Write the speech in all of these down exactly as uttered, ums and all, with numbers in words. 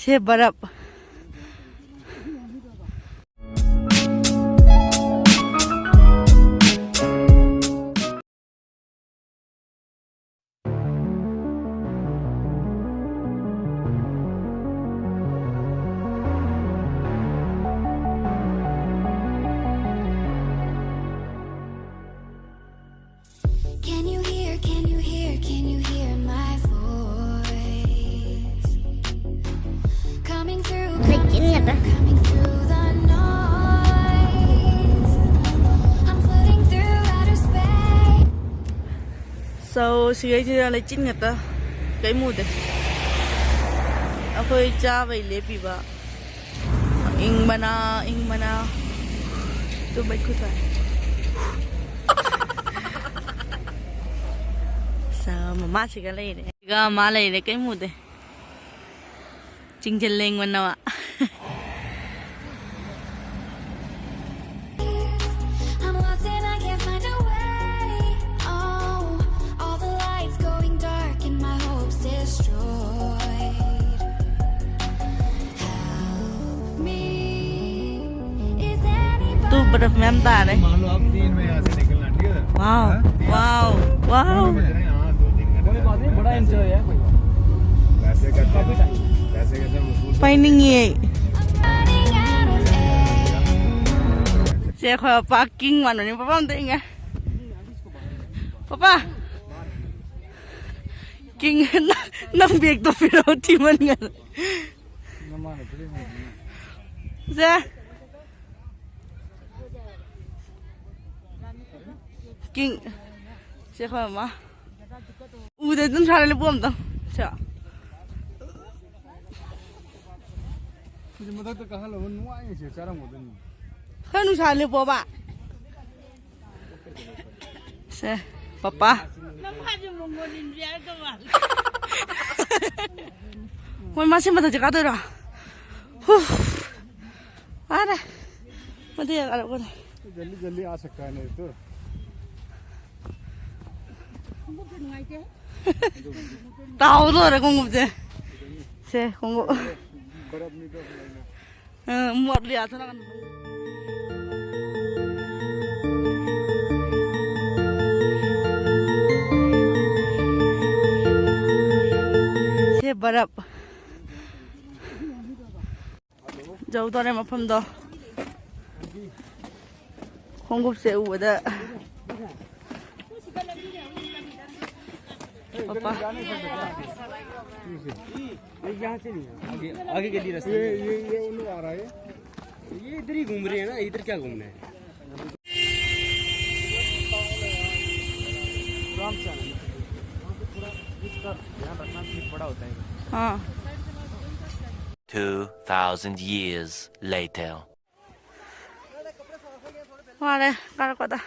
Say ꯕꯔꯞ꯫ Can you hear, can you hear, can you hear my voice? Coming through, coming through, coming through the noise. I'm floating through outer space. So, ꯁꯤꯒꯩꯁꯤꯗ ꯂꯩꯆꯤꯟ ꯉꯥꯛꯇ, ꯀꯩꯝ ꯎꯗꯦ꯫ ꯑꯩꯈꯣꯏ ꯆꯥꯕꯩ ꯂꯦꯞꯄꯤꯕ꯫ ꯏꯪꯕꯅ, ꯏꯪꯕꯅ꯫ Two ꯃꯩꯈꯨ ꯊꯣꯛꯑꯦ꯫ ꯁꯥ, ꯃꯃꯥꯁꯤꯒ ꯂꯩꯔꯦ꯫ ꯁꯤꯒ ꯃꯥ ꯂꯩꯔꯦ, ꯀꯩꯝ ꯎꯗꯦ꯫ ꯆꯤꯡꯖꯤꯜꯂꯦ ꯏꯪꯕꯅ꯫ I'm lost and I can't find a way. Oh, all the lights going dark and my hopes destroyed. Help me. Is anybody? ꯇꯨ ꯕꯔꯐ ꯃꯌꯥꯝ ꯇꯥꯔꯦ꯫ मान लो आप तीन बजे यहाँ से निकलना, ठीक है? Wow, हाँ? Wow, wow. तीन बजे, हाँ, दो तीन घंटे कोई बात नहीं, बड़ा enjoy है, कोई बात नहीं। वैसे करते हैं, वैसे करते हैं, वसूल पाइनिंग ये। I'm running out of air. ꯁꯦ, ꯑꯩꯈꯣꯏ ꯄꯥꯄꯥ ꯀꯤꯡ ꯃꯥꯟꯕꯅꯤ꯫ ꯄꯥꯄꯥ ꯑꯝꯇ ꯏꯪꯉꯦ꯫ ꯄꯥꯄꯥ꯫ ꯀꯤꯡ, ꯅꯪ, ꯅꯪ ꯕꯦꯒꯇꯣ ꯄꯤꯔꯛꯑꯣ, ꯊꯤꯃꯟꯒꯔꯦ꯫ ꯁꯦ꯫ ꯀꯤꯡ꯫ ꯁꯦ, ꯑꯩꯈꯣꯏ ꯃꯃꯥ꯫ ꯎꯗꯦ, ꯑꯗꯨꯝ ꯁꯥꯔ ꯂꯦꯞꯄꯣ ꯑꯝꯇꯪ꯫ ꯁꯦ꯫ ꯁꯤꯗꯤ ꯃꯊꯛꯇ ꯀꯥꯈꯠꯂꯒ ꯅꯨꯡꯉꯥꯏꯅ ꯁꯤ ꯆꯥꯔꯝꯒꯗꯕꯅꯤ꯫ ꯈꯔ ꯅꯨꯡꯁꯥ ꯂꯦꯞꯄꯣꯕ꯫ ꯁꯦ, ꯄꯄꯥ꯫ ꯅꯃꯥꯁꯦ ꯃꯣꯡꯒꯣꯂꯤꯌꯟ ꯕꯤꯌꯔꯒ ꯃꯥꯜꯂꯦ꯫ ꯃꯣꯏ ꯃꯥꯁꯤ ꯃꯊꯛꯁꯦ ꯀꯥꯗꯣꯏꯔꯣ? ꯍꯨ꯫ ꯋꯥꯔꯦ꯫ ꯃꯊꯛ ꯀꯥꯔꯛꯄꯗ꯫ जल्दी जल्दी आ सकता है नहीं तो। ꯈꯣꯡꯎꯞꯁꯦ ꯅꯨꯡꯉꯥꯏꯇꯦ꯫ ꯇꯥꯍꯧꯗꯣꯔꯦ ꯈꯣꯡꯎꯞꯁꯦ꯫ ꯁꯦ, ꯈꯣꯡꯎꯞ꯫ ꯑ, ꯃꯣꯠꯂꯤ ꯑꯗꯨꯅ꯫ ꯁꯦ ꯕꯔꯞ꯫ ꯌꯧꯗꯣꯔꯦ ꯃꯐꯝꯗꯣ꯫ ꯈꯣꯡꯎꯞꯁꯦ ꯎꯕꯗ꯫ ꯄꯄꯥ꯫ ये यहाँ से नहीं है, आगे, आगे गली रास्ता ये, ये, ये उन लोग आ रहा है। ये इधर ही घूम रहे हैं ना, इधर क्या घूमना है? आराम से आना। थोड़ा इसका ध्यान रखना, फिर बड़ा होता है। हाँ। Two thousand years later. ꯋꯥꯔꯦ ꯀꯥꯔꯛꯄꯗ꯫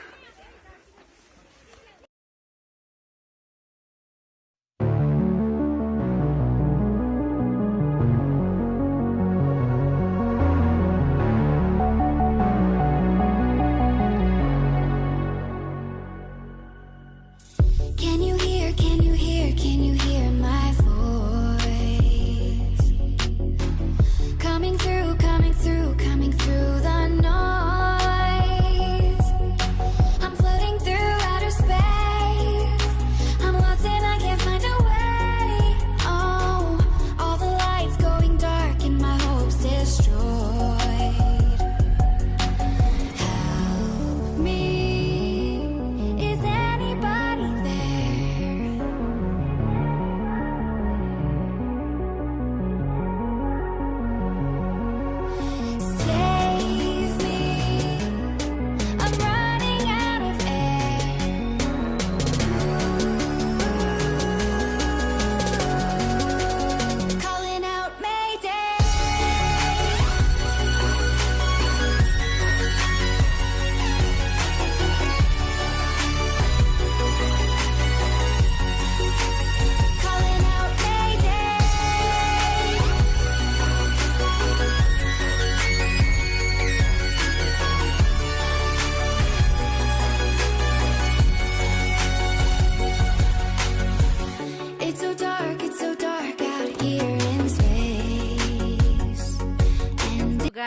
Can you hear, can you hear, can you hear my voice? Coming through, coming through, coming through the noise.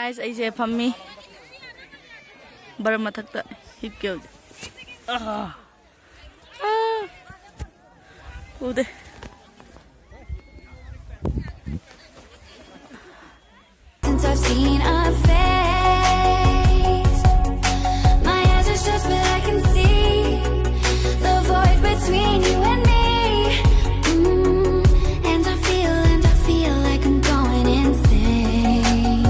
ꯑꯩꯁꯦ ꯐꯝꯃꯤ ꯕꯔ ꯃꯊꯛꯇ ꯍꯤꯞꯀꯦ ꯍꯧꯖꯤꯛ꯫ ꯑꯥ꯫ ꯑꯥ꯫ ꯎꯗꯦ꯫ Since I've seen a face, my eyes are shut, but I can see the void between you and me. Mm, and I feel, and I feel like I'm going insane.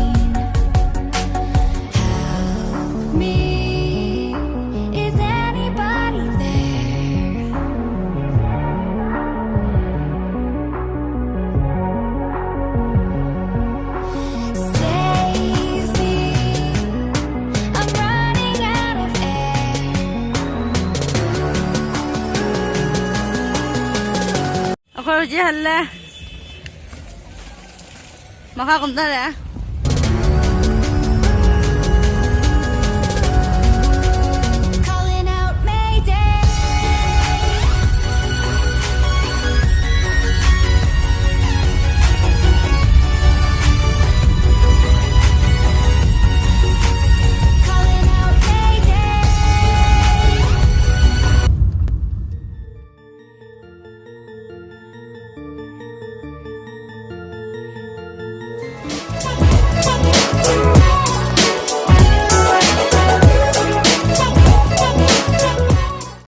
Help me, is anybody there? Save me, I'm running out of air. ꯑꯩꯈꯣꯏ ꯍꯧꯖꯤꯛ ꯍꯜꯂꯦ꯫ ꯃꯈꯥ ꯀꯨꯝꯊꯔꯦ꯫